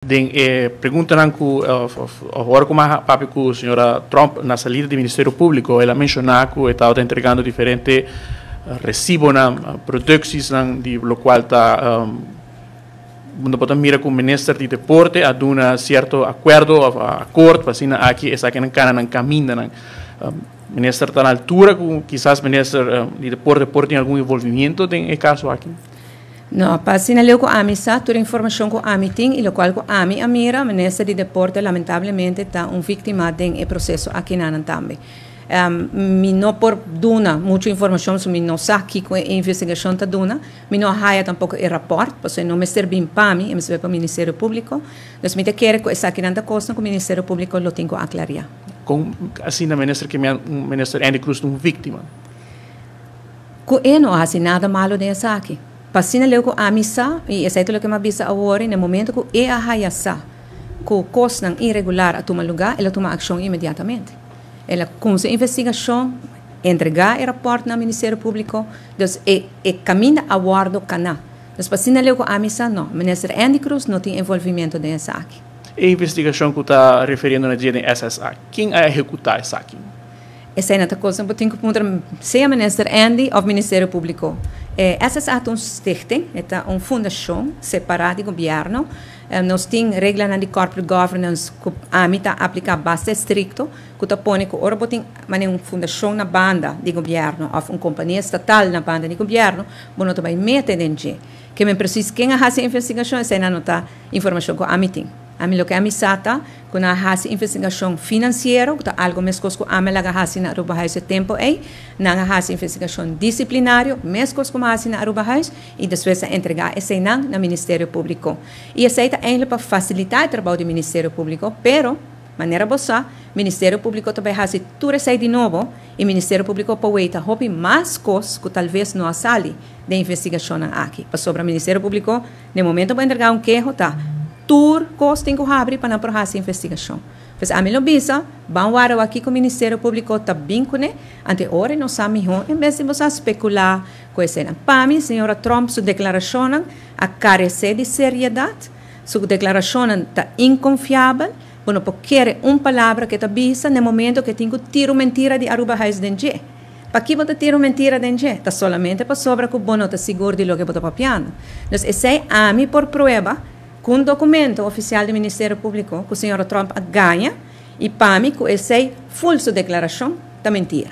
Den e preguntanan ku of ora ku a papia ku señora Tromp na salida di Ministerio Públiko, el a menshoná ku e tabata entregando diferente resibonan, productiesnan di lokual ta bo por ta mira ku minister di deporte a duna sierto akuerdo of akord pa asina aki esakinan kana nan kamindanan. Minister ta na altura ku kisas minister di deporte por tin algun envolvimiento den e kaso aki? No, pa asina leu ku ami sa, tur informashon ku ami tin i lokual ku ami a mira, minister di deporte lamentablemente ta un víktima den e proseso akinanan tambe. Mi no por duna muchu informashon pasobra mi no sa kiko e investigashon ta duna. Mi no a haya tampoko e rapòrt pasobra e no mester bin pa mi, e mester bin pa Ministerio Públiko. Dus mi ta kere ku esakinan ta kosnan ku Ministerio Públiko lo tin ku aklariá. Kon asina minister ke minister Endy Croes ta un víktima? Ku e no a hasi nada malu den esaki. Pa asina leu ku ami sa, i esei ta loke mi a bisa awor, na e momento ku e a haya sa ku kosnan iregular a tuma lugá, el a tuma akshon inmediatamente. El a kumsa investigashon, entregá e rapòrt na Ministerio Públiko, dus e e kaminda a wòrdu kaná. Dus pa asina leu ku ami sa, no, Minister Endy Croes no tin envolvimento den esaki. E investigashon ku ta referiendo na dje den SSA, ken a ehekutá esaki? Esei no ta kos bo tin ku puntra sea Minister Endy òf Ministerio Públiko. E SSA ta un stichting, e ta un fundashon separá di gobièrnu. Nos tin reglanan di corporate governance ku ami ta apliká basta estrikto, ku ta pone ku ora bo tin manera un fundashon na banda di gobièrnu òf un kompania estatal na banda di gobièrnu, bo no ta bai mete den dje. Ke men presis ken a hasi e investigashon, esei nan no ta informashon ku ami tin. Ami loke ami sa ta ku nan a hasi investigashon finansiero, ku ta algu meskos ku ami a laga hasi na Arubahuis e tempu ei. Nan a hasi investigashon disiplinario, meskos ku mi a hasi na Arubahuis, i despues a entregá eseinan na Ministerio Públiko. I esei ta eindelijk pa fasilitá e trabou di Ministerio Públiko, pero, manera bo sa, Ministerio Públiko ta bai hasi tur esei di nobo, i Ministerio Públiko por weita hopi mas kos ku talves no a sali den investigashonnan aki, pasobra Ministerio Públiko, Na e momento bo entrega un keho ta tur kos tin ku habri pa nan por hasi investigashon. Pues ami lo bisa, ban wara wak kiko Ministerio Públiko ta bin kuné, ante ora e nos sa mihó en bes di bo sa spekulá ku eseinan. Pa mi, señora Tromp su deklarashonnan a karesé di seriedat, su deklarashonnan ta inkonfiabel, bo no por kere un palabra ku e ta bisa na e momento ku e tin ku tira un mentira di Arubahuis den dje. Paki bo ta tira un mentira den dje? Ta solamente pasobra ku bo no ta sigur di loke bo ta papiando. Dus esei ami por prueba ku un dokumento ofisial di Ministerio Públiko ku señora Trump a gaña i pa mi ku esei ful su deklarashon ta mentira.